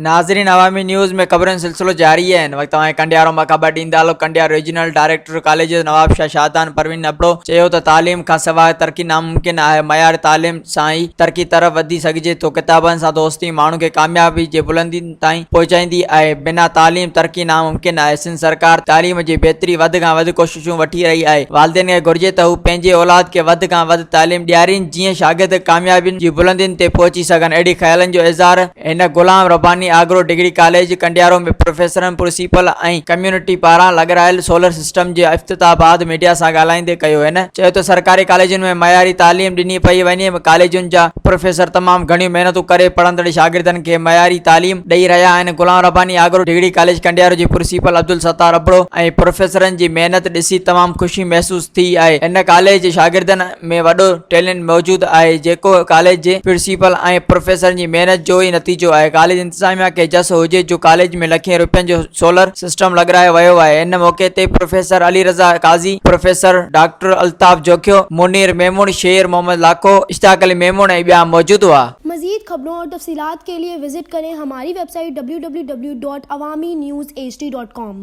ناظرين عوامي نيوز ۾ خبرن جو سلسلو جاري آهي هن وقت اوهان کي ڪنڊيارو مان خبر ڏيندا هلو Kandiaro regional director colleges Nawabshah Shahdan Parveen Abro چيو ته تعليم کان سواء ترقي ناممڪن آهي معياري تعليم سان ئي ترقي طرف وڌي سگهجي ٿو ڪتابن سان دوستي ماڻهو کي ڪاميابي جي بلندين تائين پهچائيندي آهي بنا تعليم ترقي ناممڪن آهي سنڌ سرڪار تعليم جي بهتري وڌ کان وڌ ڪوششون وٺي رهي آهي والدين کي گهرجي ته هو پنهنجي اولاد کي وڌ کان وڌ تعليم ڏيارين جيئن شاگرد ڪاميابين جي بلندين تي پهچي سگهن اهڙي خيالن جو اظهار هن غلام رباني آگرو ڊگري ڪاليج ڪنڊيارو ۾ پروفيسرن، پرنسپل ۽ ڪميونٽي پاران لڳرايل سولر سسٽم جي افتتاح بعد ميڊيا سان ڳالهائيندي ڪيو. هن چيو ته سرڪاري ڪاليجن ۾ معياري تعليم ڏني پئي وڃي، ڪاليجن جا پروفيسر تمام گهڻيون محنتون ڪري پڙهندڙ شاگردن کي معياري تعليم ڏئي رهيا آهن. غلام رباني آگرو ڊگري ڪاليج ڪنڊيارو جي پرنسپل عبدالستار ابڙو ۽ پروفيسرن جي محنت ڏسي تمام خوشي محسوس ٿي آهي. هن ڪاليج جي شاگردن ۾ وڏو ٽيلنٽ موجود آهي جيڪو ڪاليج جي پرنسپل ۽ پروفيسرن جي محنت جو ئي نتيجو آهي ڪاليج انتظاميا کي جس هجي جو ڪاليج ۾ لکين روپين جو سولر سسٽم لڳرايو ويو آهي ان موقعي تي professor Ali Raza Qazi, professor doctor Altaf Jokhio, Munir Memon, Sher Muhammad Lakho, Ishtiyaq Ali Memon ۽ ٻيا موجود هئا. مزيد خبرون اور تفصيلات کے لئے وزٽ ڪرين ھماري web site www.awamiNewsHD.com.